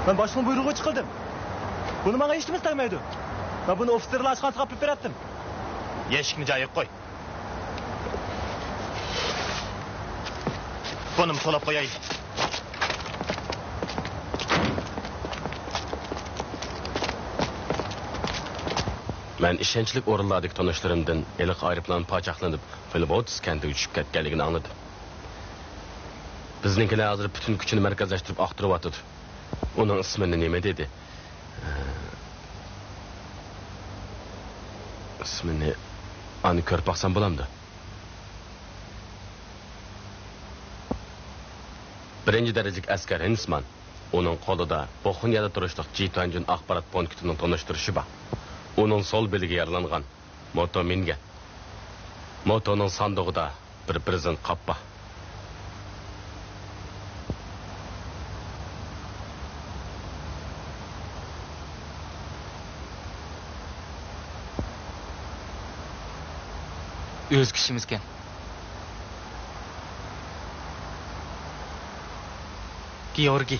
مەن باشلىقنىڭ بۇيرۇقىغا چىقىلدىم. بۇنى ماڭا ھېچنېمىسى تەگمەيدۇ. مەن بۇنى ئوفىتسېرلار ئاشخانىسىغا ئاپىرىپ بېرەتتىم. يەشىكنى جايىغا قوي. بۇنىمۇ سولاپ قوياي. مەن ئىشەنچلىك ئورۇنلاردىكى تونۇشلىرىمدىن ھېلىقى ئايروپىلان پاچاقلىنىپ، فىلۋوتس كەنتىگە چۈشۈپ كەتكەنلىكىنى ئاڭلىدىم. بىزنىڭكىلەر ھازىر پۈتۈن كۈچىنى مەركەزلەشتۈرۈپ ئاختۇرۇۋاتىدۇ. ئۇنىڭ ئىسمىنى نېمە دېدى؟ ئىسمىنى ئانا كۆرۈپ باقسام بولامدۇ؟ بىرىنچى دەرىجىلىك ئەسكەر ھېنسمان. ئۇنىڭ قولىدا بوخۇنيادا تۇرۇشلۇق جىتۇەنجۈن ئاخبارات پونكىتىنىڭ تونۇشتۇرۇشى بار. ئۇنىڭ سول بىلىگە يارىلانغان. موتور مىنگەن. موتورنىڭ ساندۇقىدا بىر بىرزىنت قاپ بار. ئۆز كىشىمىزكەن. گېئورگىي.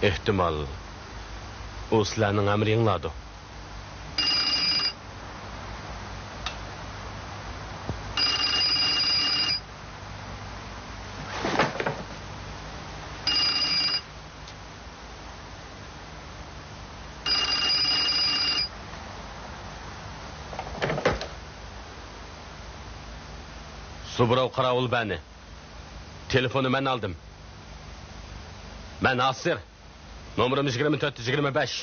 ئېھتىمال، ئۇ سىلەرنىڭ ئەمرىڭلاردۇ. سۇبراۋ قاراۋۇل بەنى. تېلېفوننى مەن ئالدىم. مەن ھاسىر. نومۇرۇم يىگىرمە تۆت يۈز يىگىرمە بەش.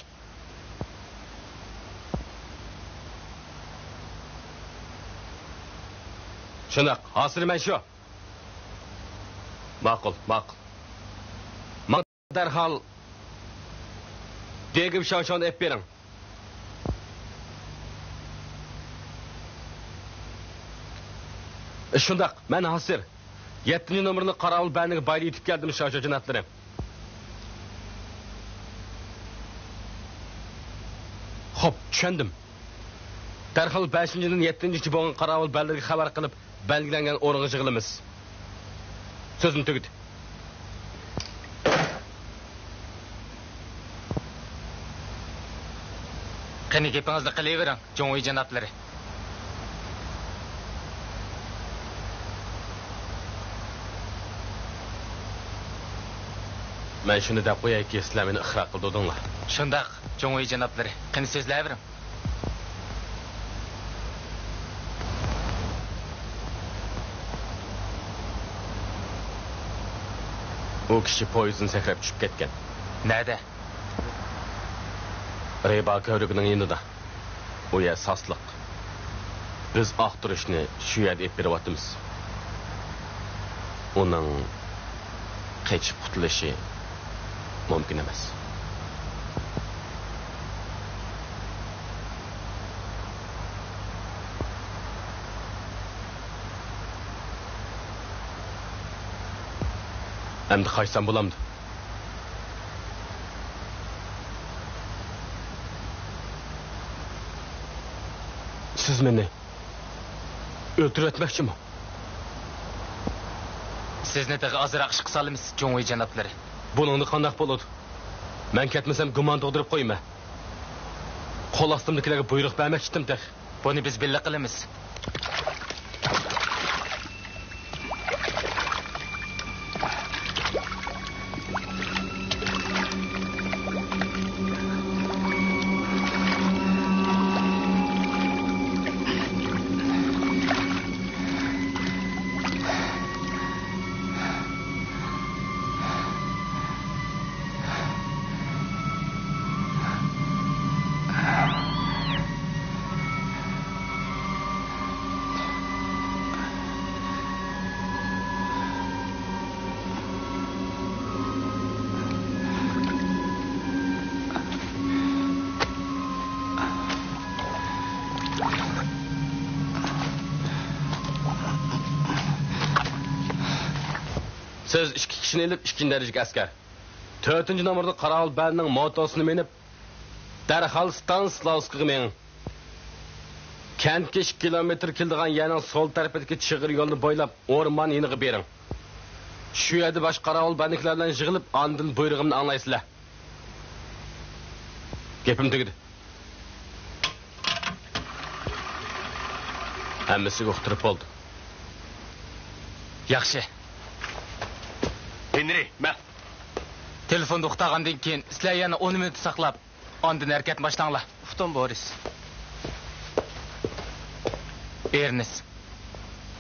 شۇنداق، ھاسىر مەن شۇ. ماقۇل، ماقۇل. ماڭا دەرھال دېگۈ شاۋشاۋنى ئېلىپ بېرىڭ. شۇنداق، مەن ھاسىر. يەتتىنچى نومۇرلۇق قاراۋۇل بەنىگە بايىلا يېتىپ كەلدىم، شاۋشاۋ جانابلىرى. خوپ، چۈشەندىم. دەرھال بەشىنچىدىن يەتتىنچىگىچە بولغان قاراۋۇل بەنلىرىگە خەۋەر قىلىپ، بەلگىلەنگەن ئورۇنغا يىغىلىمىز. سۆزنى تۈگىتىڭ. قېنى، گېپىڭىزنى قىلىۋېرىڭ، جۇڭۋېي جانابلىرى. مەن شۇنى دەپ قويايكى، سىلەر مېنى ئىقرار قىلدۇردۇڭلار. شۇنداق، جۇڭۋېي جانابلىرى، قېنى سۆزلەۋېرىڭ. ئۇ كىشى پويىزدىن سەكرەپ چۈشۈپ كەتكەن. نەدە؟ رىبا كۆۋرۈكىنىڭ يېنىدا. ئۇ يەر ساسلىق. بىز ئاختۇرۇشنى شۇ يەردە ئېلىپ بېرىۋاتىمىز. ئۇنىڭ قېچىپ قۇتۇلۇشى مۇمكىن ئەمەس. ئەمدى قاچسام بولامدۇ؟ سىز مېنى ئۆلتۈرۈۋەتمەكچىمۇ؟ سىزنى تېخى ئازراق ئىشقا سالىمىز، جۇڭۋېي جانابلىرى. بۇنىڭدا قانداق بولىدۇ؟ مەن كەتمىسەم گۇمان تۇغدۇرۇپ قويىمەن. قول ئاستىمدىكىلەرگە بۇيرۇق بەرمەكچىتىم تېخى. بۇنى بىز بىللە قىلىمىز. سىز ئىككى كىشىنى ئېلىپ، ئىككىنچى دەرىجىلىك ئەسكەر، تۆتىنچى نومۇردىكى قاراۋۇل بەلنىڭ موتوسىنى مىنىپ، دەرھال ستانسلوۋسكىغا مېڭىڭ. كەنتكە ئىككى كىلومېتىر كېلىدىغان يەرنىڭ سول تەرىپىدىكى چىغىر يولنى بويلاپ، ئورمان يېنىغا بېرىڭ. شۇ يەردە باشقا قاراۋۇل بەندىكىلەر بىلەن يىغىلىپ، ئاندىن بۇيرۇغۇمنى ئاڭلايسىلەر. گېپىم تۈگىدى. ھەممىسىگە ئۇقتۇرۇپ بولدۇم. ياخشى. ھېنرى، مەن. تېلېفوندا ئۇقتۇرغاندىن كېيىن، سىلەر يەنە ئون مىنۇت ساقلاپ، ئاندىن ھەرىكەتنى باشلاڭلار. ئۇقتۇم، بورىس. ئېرنېست،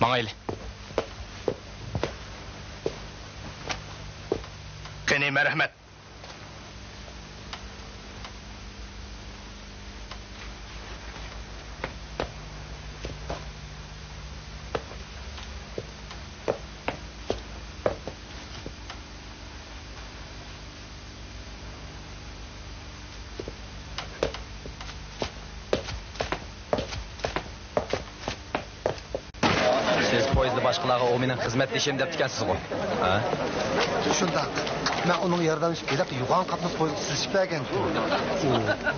ماڭايلى. قېنى، مەرھەمەت. سىز پويىزدا باشقىلارغا «ئۇ مېنىڭ خىزمەتدىشىم» دەپتىكەنسىزغۇ؟ ھە؟ شۇنداق. مەن ئۇنىڭ ياردەملىشىپ ھېلىقى يوغان قاتناش پويىزغا سىزىشىپ بەرگەنتىم. ئۇ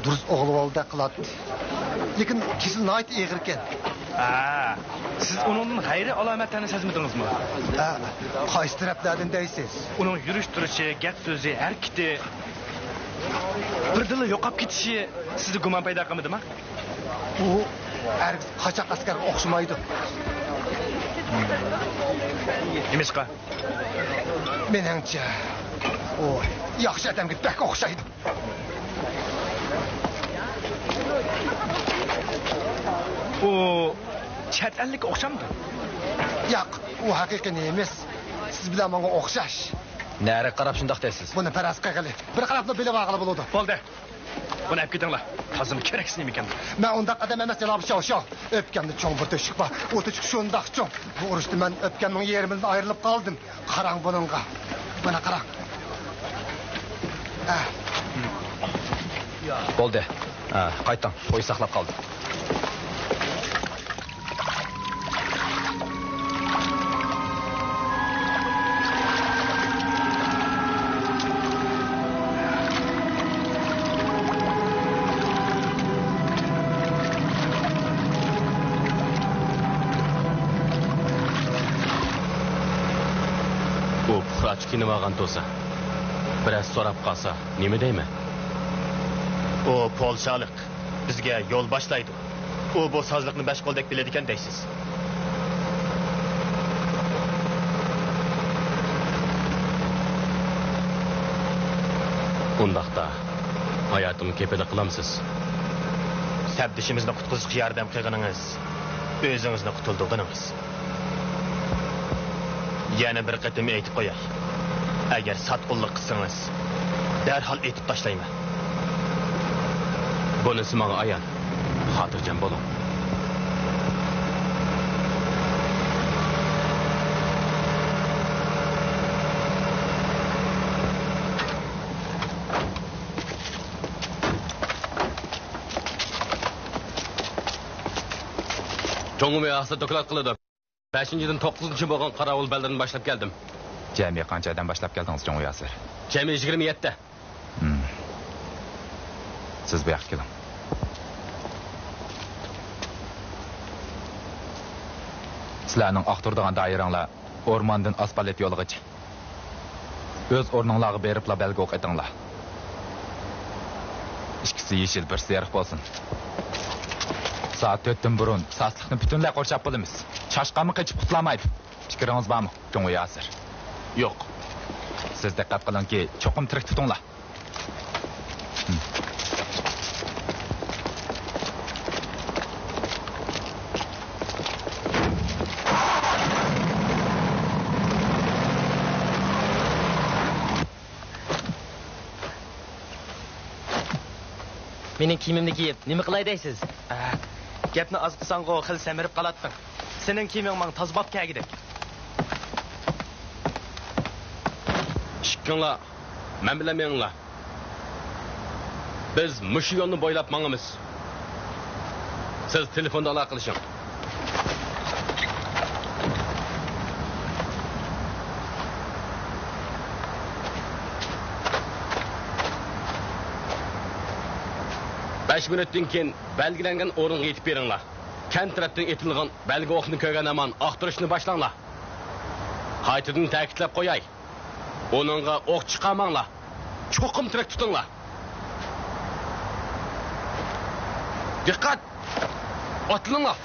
دۇرۇس ئوغۇل بالىدەك قىلاتتى. لېكىن كېسىلى ناھايىتى ئېغىركەن. ھە، سىز ئۇنىڭدىن غەيرىي ئالامەتلەرنى سەزمىدىڭىزمۇ؟ ھە، قايسى تەرەپلەردىن دەيسىز؟ ئۇنىڭ يۈرۈش-تۇرۇشى، گەپ-سۆزى، ھەرىكىتى، بىردىنلا يوقاپ كېتىشى سىزدە گۇمان پەيدا قىلمىدىما؟ ئۇ ھەرگىز قاچاق ئەسكەرگە ئوخشىمايدۇ. نېمىشقا؟ مېنىڭچە، ئۇ ياخشى ئادەمگە بەك ئوخشايدۇ. ئۇ چەت ئەللىككە ئوخشامدۇ؟ ياق، ئۇ ھەقىقىي نېمىس. سىز بىلەن ماڭا ئوخشاش. نەرىگە قاراپ شۇنداق دەيسىز؟ بۇنى پەرەز قىلغىلى، بىر قاراپلا بىلىۋالغىلى بولىدۇ. بولدى. بۇنى ئەپ كېتىڭلار. تازىمۇ كېرەكسىز نېمىكەن. مەن ئۇنداق ئادەم ئەمەس، جانابى شاۋشاۋ. ئۆپكەمدە چوڭ بىر تۆشۈك بار. ئۇ تۆشۈك شۇنداق چوڭ. بۇ ئۇرۇشتا مەن ئۆپكەمنىڭ يېرىمىدىن ئايرىلىپ قالدىم. قاراڭ بۇنىڭغا. مانا قاراڭ. ئە. بولدى. ئە، قايتىڭ. پويىز ساقلاپ قالدى. ئۇ پۇقراچە كىيىنىۋالغان تۇرسا، بىرەر سوراپ قالسا نېمە دەيمەن؟ ئۇ پولشالىق، بىزگە يول باشلايدۇ. ئۇ بۇ سازلىقنى بەش قولدەك بىلىدىكەن دەيسىز. ئۇنداقتا، ھاياتىمغا كېپىللىك قىلامسىز؟ سەپدىشىمىزنى قۇتقۇزۇشقا ياردەم قىلغىنىڭىز، ئۆزىڭىزنى قۇتۇلدۇرغىنىڭىز. يەنە بىر قېتىم ئېيتىپ قوياي، ئەگەر ساتقۇنلۇق قىلسىڭىز، دەرھال ئېتىپ تاشلايمەن. بۇنىسى ماڭا ئايان. خاتىرجەم بولۇڭ. جۇڭۋېي ھازىر دوكلات قىلىدۇ. بەشىنچىدىن توققۇزىنچى بولغان قاراۋۇل بەلدىن باشلاپ كەلدىم. جەمئىي قانچە ئادەم باشلاپ كەلدىڭىز، جۇڭۋېي ھازىر؟ جەمئىي يىگىرمە يەتتە. ھىم. سىز بۇ ياققا كېلىڭ. سىلەرنىڭ ئاختۇرىدىغان دائىرەڭلار ئورماندىن ئاسفالت يولىغىچە. ئۆز ئورنۇڭلارغا بېرىپلا بەلگە ئوق ئېتىڭلار. ئىككىسى يېشىل، بىرسى سېرىق بولسۇن. سائەت تۆتتىن بۇرۇن ساسلىقنى پۈتۈنلەي قورشاپ بولىمىز. چاشقانمۇ قېچىپ قۇتۇلالمايدۇ. پىكرىڭىز بارمۇ، جۇڭۋېي ياسىر؟ يوق. سىز دىققەت قىلىڭكى، چوقۇم تىرىك تۇتۇڭلار. مېنىڭ كىيىمىمنى كىيىپ نېمە قىلاي دەيسىز؟ ئە، گەپنى ئاز قىلساڭغۇ، خېلى سەمرىپ قالاتتىڭ. سېنىڭ كىيىمىڭ ماڭا تازا باب كەلگۈدەك. ئىككىڭلار مەن بىلەن مېڭىڭلار. بىز مۇشۇ يولنى بويلاپ ماڭىمىز. سىز تېلېفوندا ئالاقىلىشىڭ. بەش مىنۇتتىن كېيىن بەلگىلەنگەن ئورۇنغا يېتىپ بېرىڭلار. كەنت تەرەپتىن ئېتىلغان بەلگە ئوقنى كۆرگەن ھامان ئاختۇرۇشنى باشلاڭلار. قايتىدىن تەكىتلەپ قوياي، ئۇنىڭغا ئوق چىقارماڭلار. چوقۇم تىرەك تۇتۇڭلار. دىققەت! ئاتلىنىڭلار!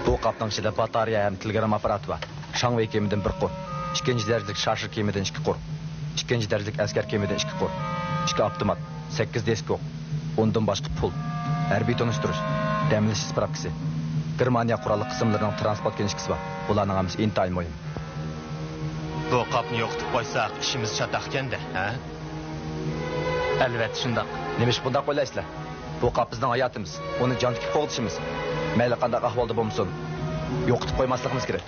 بۇ قاپنىڭ ئىچىدە باتارېيە ھەم تېلېگرامما ئاپپاراتى بار. شاڭۋېي كېمىدىن بىر قۇر، ئىككىنچى دەرىجىلىك شارشى كېمىدىن ئىككى قۇر، ئىككىنچى دەرىجىلىك ئەسكەر كېمىدىن ئىككى قۇر، ئىككى ئاپتومات، سەككىز دىسكوك، ئۇندىن باشقا پۇل، ھەربىي تونۇشتۇرۇش، دەم ئېلىش ئىسپراپكىسى، گېرمانىيە قوراللىق قىسىملىرىنىڭ تىرانسپورت كىنىشكىسى بار. بۇلارنىڭ ھەممىسى ئىنتايىن مۇھىم. بۇ قاپنى يوقىتىپ قويساق، ئىشىمىز چاتاق ئىكەن-دە، ھە؟ ئەلۋەتتە شۇنداق. نېمىشقا بۇنداق ئويلايسىلەر؟ بۇ قاپ بىزنىڭ ھاياتىمىز. ئۇنى جان تىكىپ قوغدىشىمىز. مەيلى قانداق ئەھۋالدا بولمىسۇن، يوقىتىپ قويماسلىقىمىز كېرەك.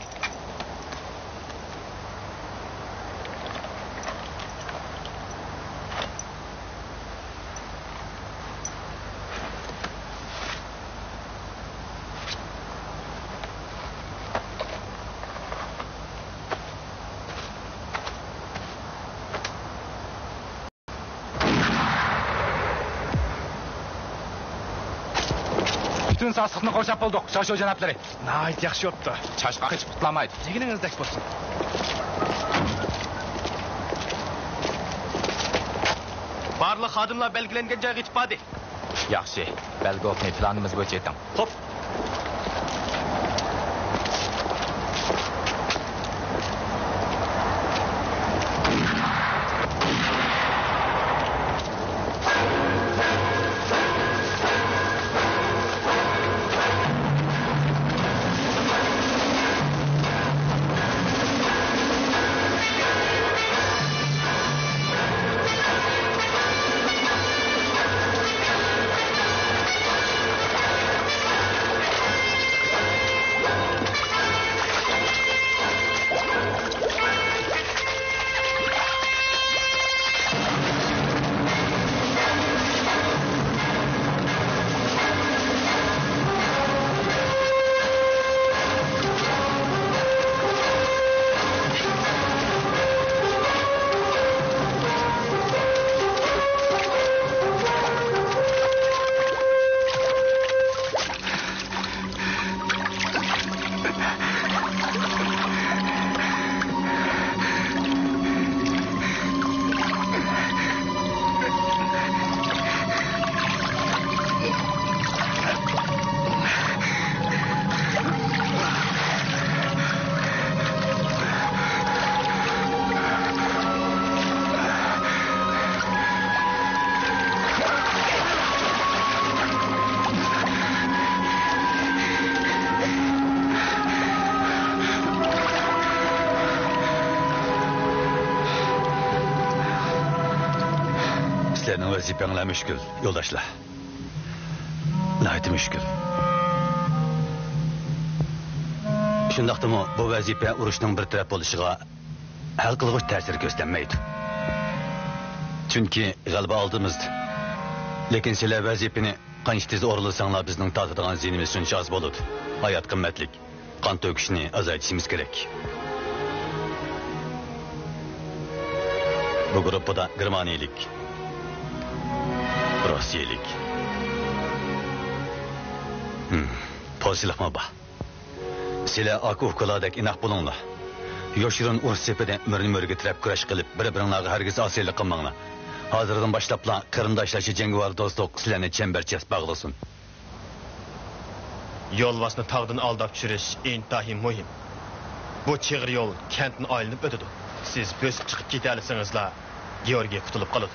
پۈتۈن ساسلىقنى قورشاپ بولدۇق، شاشۇ جانابلىرى. ناھايىتى ياخشى بوپتۇ. چاشقان قېچىپ قۇتۇلالمايدۇ. دېگىنىڭىزدەك بولسۇن. بارلىق خادىملار بەلگىلەنگەن جايغا يېتىپ باردى. ياخشى. بەلگە ئوقنى پىلانىمىز بويىچە ئېتىڭ. خوپ. سىلەرنىڭ ۋەزىپەڭلار مۈشكۈل، يولداشلار. ناھايىتى مۈشكۈل. شۇنداقتىمۇ بۇ ۋەزىپە ئۇرۇشنىڭ بىر تەرەپ بولۇشىغا ھەل قىلغۇچ تەسىر كۆرسەتمەيدۇ. چۈنكى غەلىبە ئالدىمىزدا. لېكىن سىلەر ۋەزىپىنى قانچە تېز ئورۇنلىساڭلار، بىزنىڭ تارتىدىغان زىيىنىمىز شۇنچە ئاز بولىدۇ. ھايات قىممەتلىك. قان تۆكۈشنى ئازايتىشىمىز كېرەك. بۇ گۇرۇپپىدا گېرمانىيەلىك، روسىيەلىك، ھىم، پولشىلىقمۇ بار. سىلەر ئاكا-ئۇكىلاردەك ئىناق بولۇڭلار. يوشۇرۇن ئۇرۇش سېپىدە مۈرىنى مۈرىگە تىرەپ كۈرەش قىلىپ، بىر-بىرىڭلارغا ھەرگىز ئاسىيلىق قىلماڭلار. ھازىردىن باشلاپلا قېرىنداشلارچە جەڭگىۋار دوستلۇق سىلەرنى چەمبەرچاس باغلىسۇن. يولۋاسنى تاغدىن ئالداپ چۈشۈرۈش ئىنتايىن مۇھىم. بۇ چىغىر يول كەنتنى ئايلىنىپ ئۆتىدۇ. سىز بۆسۈپ چىقىپ كېتەلىسىڭىزلا، گېئورگىي قۇتۇلۇپ قالىدۇ.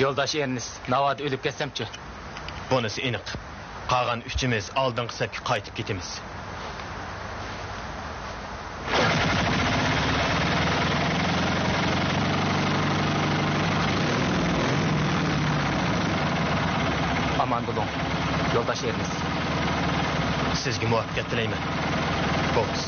يولداش ئېرنېست، ناۋادا ئۆلۈپ كەتسەمچۇ؟ بۇنىسى ئېنىق. قالغان ئۈچىمىز ئالدىنقى سەپكە قايتىپ كېتىمىز. ئامان بولۇڭ، يولداش ئېرنېست. سىزگە مۇۋەپپەقىيەت تىلەيمەن، بوكس.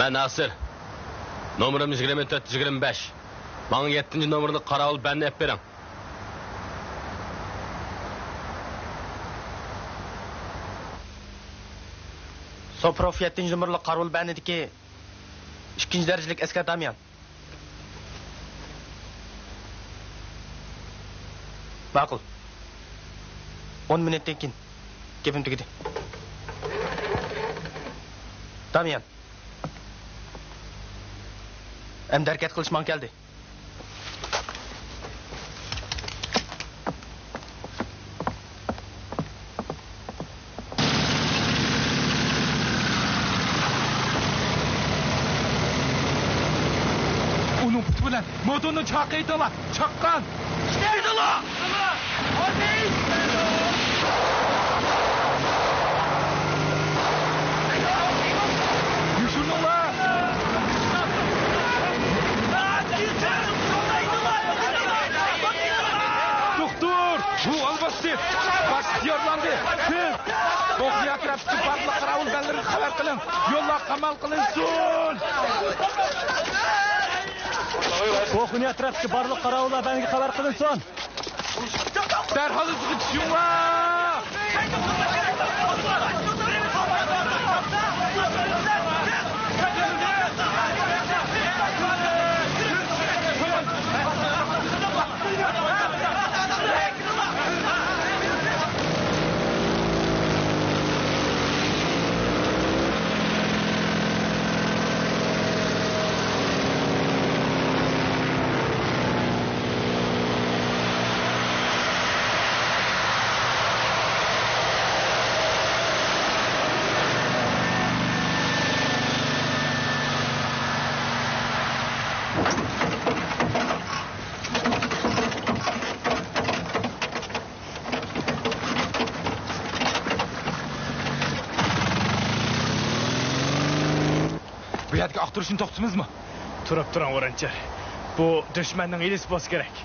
مەن ناسىر. نومۇرۇم يىگىرمە تۆت يىگىرمە بەش. ماڭا يەتتىنچى نومۇرلۇق قاراۋۇل بەننى ئېلىپ بېرىڭ. سوپروف يەتتىنچى نومۇرلۇق قاراۋۇل بەننىدىكى ئىككىنچى دەرىجىلىك ئەسكەر داميان. ماقۇل. ئون مىنۇتتىن كېيىن گېپىم تۈگىدى. داميان. ئەمدى ھەرىكەت قىلىش ماڭا كەلدى. ئۇنىڭ پۇتى بىلەن موتورنى چاقايتىڭلار، چاققان! ئىشلەيدىلا! يوشۇرۇلۇڭلار! دوختۇر! بۇ ئالۋاستى! باش تىيارلاندى! تېز! بوخنى ئەتراپتىكى بارلىق قاراۋۇل بەنلىرىگە خەۋەر قىلىڭ! يوللار قامال قىلىنسۇن! بوخنى ئەتراپتىكى بارلىق قاراۋۇللار بەنگە خەۋەر قىلىنسۇن! دەرھال ئىزغا چۈشۈڭلار! بۇ يەردىكى ئاختۇرۇشنى توختىتىمىزمۇ؟ تۇرۇپ تۇرۇڭ، ۋولونتېر. بۇ دۈشمەننىڭ ھىيلىسى بولسا كېرەك.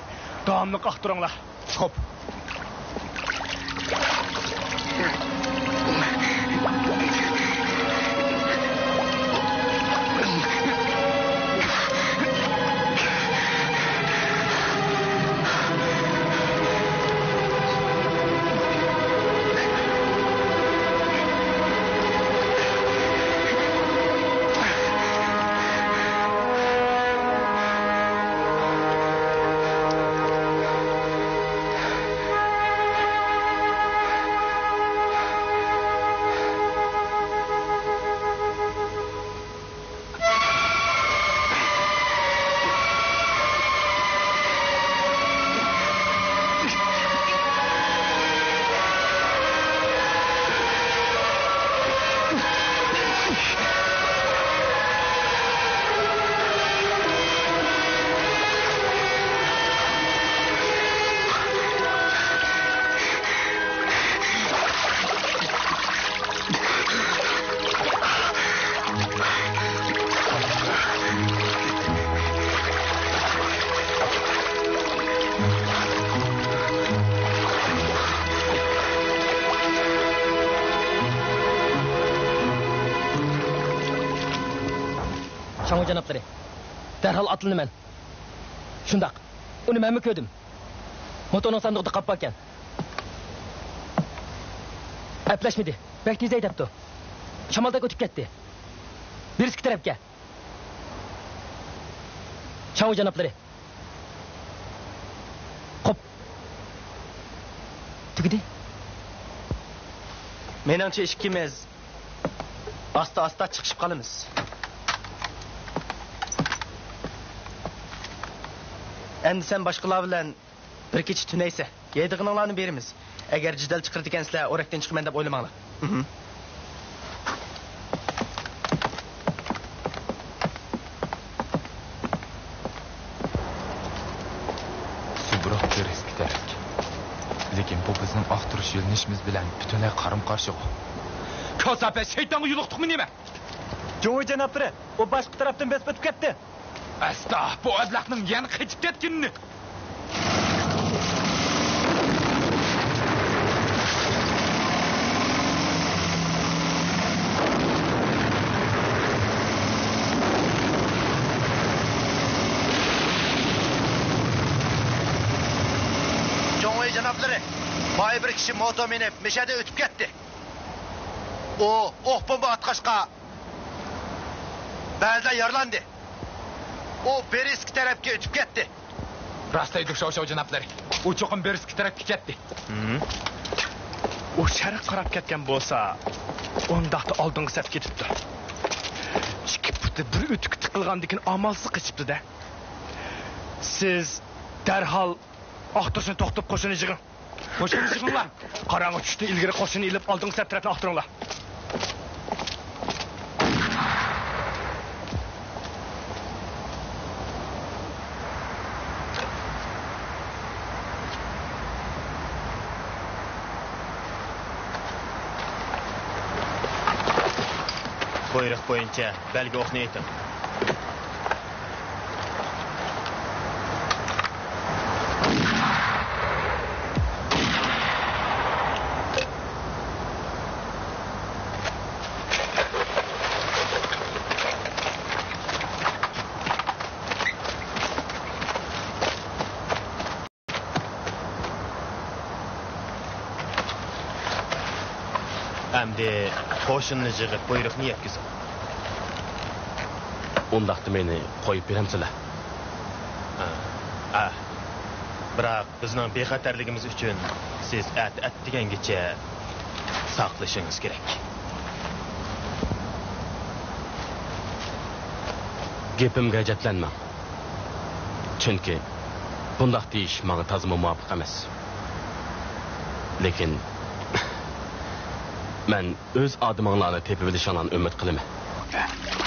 داۋاملىق ئاختۇرۇڭلار. خوپ. شاڭۋۇ جانابلىرى، دەرھال ئاتلىنىمەن. شۇنداق، ئۇنى مەنمۇ كۆردۈم. موتورنىڭ ساندۇقىدا قاپقالكەن. ئەپلەشمىدى. بەك تېز ھەيدەپتۇ. شامالدەك ئۆتۈپ كەتتى. بىرسىكى تەرەپكە. شاڭۋۇ جانابلىرى. مېنىڭچە ئىككىمىز ئاستا-ئاستا چىقىشىپ قالىمىز. ئەمدى سەن باشقىلار بىلەن بىر كېچە تۈنەيسەن. يەيدىغىنىڭلارنى بېرىمىز. ئەگەر جېدەل چىقىرىدىكەنسىلەر، ئورەكتىن چىقىمەن دەپ ئويلىماڭلار. مھم. سۇ بۇراق بېرىسكى تەرەپكە. لېكىن بۇ بىزنىڭ ئاختۇرۇش يۆنىلىشىمىز بىلەن پۈتۈنلەي قارىمۇ قارشىغۇ. كاساپەت شەيتانغا يولۇقتۇقمۇ نېمە؟ جۇڭۋېي جانابلىرى، ئۇ باشقا تەرەپتىن بېسىپ ئۆتۈپ كەتتى. ئەستا، بۇ ئەبلەخنىڭ يەنە قېچىپ كەتكىنىنى. جۇڭۋېي جانابلىرى، بايا بىر كىشى موتور مىنىپ مىشەدە ئۆتۈپ كەتتى. ئۇ ئوق بومبا ئاتقاچقا، بەزىلەر يارىلاندى. ئۇ بېرىسكى تەرەپكە ئۆتۈپ كەتتى. راست دەيدۇ شاۋشاۋ جانابلىرى. ئۇ چوقۇم بېرىسكى تەرەپكە كەتتى. ھىم. ئۇ شەرققە قاراپ كەتكەن بولسا، ئۇنداقتا ئالدىنقى سەپكە كېتىپتۇ. ئىككى پۇتى بىر ئۆتۈككە تىقىلغاندىكىن ئامالسىز قېچىپتۇ-دە. سىز دەرھال ئاختۇرۇشنى توختىتىپ قوشۇننى يىغىڭ. قوشۇننى يىغىڭلار. قاراڭغۇ چۈشتىن ئىلگىرى قوشۇننى ئېلىپ ئالدىنقى سەپ تەرەپنى ئاختۇرۇڭلار. بۇيرۇق بويىچە بەلگە ئوقنى ئېتىڭ. ئەمدى قوشۇننى يىغىپ بۇيرۇقنى يەتكۈزۈڭ. ئۇنداقتا مېنى قويۇپ بېرەمسىلەر؟ ھە. ھە. بىراق بىزنىڭ بىخەتەرلىكىمىز ئۈچۈن سىز ئەتە ئەتىگەنگىچە ساقلىشىڭىز كېرەك. گېپىمگە ئەجەبلەنمەڭ. چۈنكى بۇنداق دېيىش ماڭا تازىمۇ مۇۋاپىق ئەمەس. لېكىن مەن ئۆز ئادىمىڭلارنى تېپىۋېلىشىڭلارنى ئۈمىد قىلىمەن.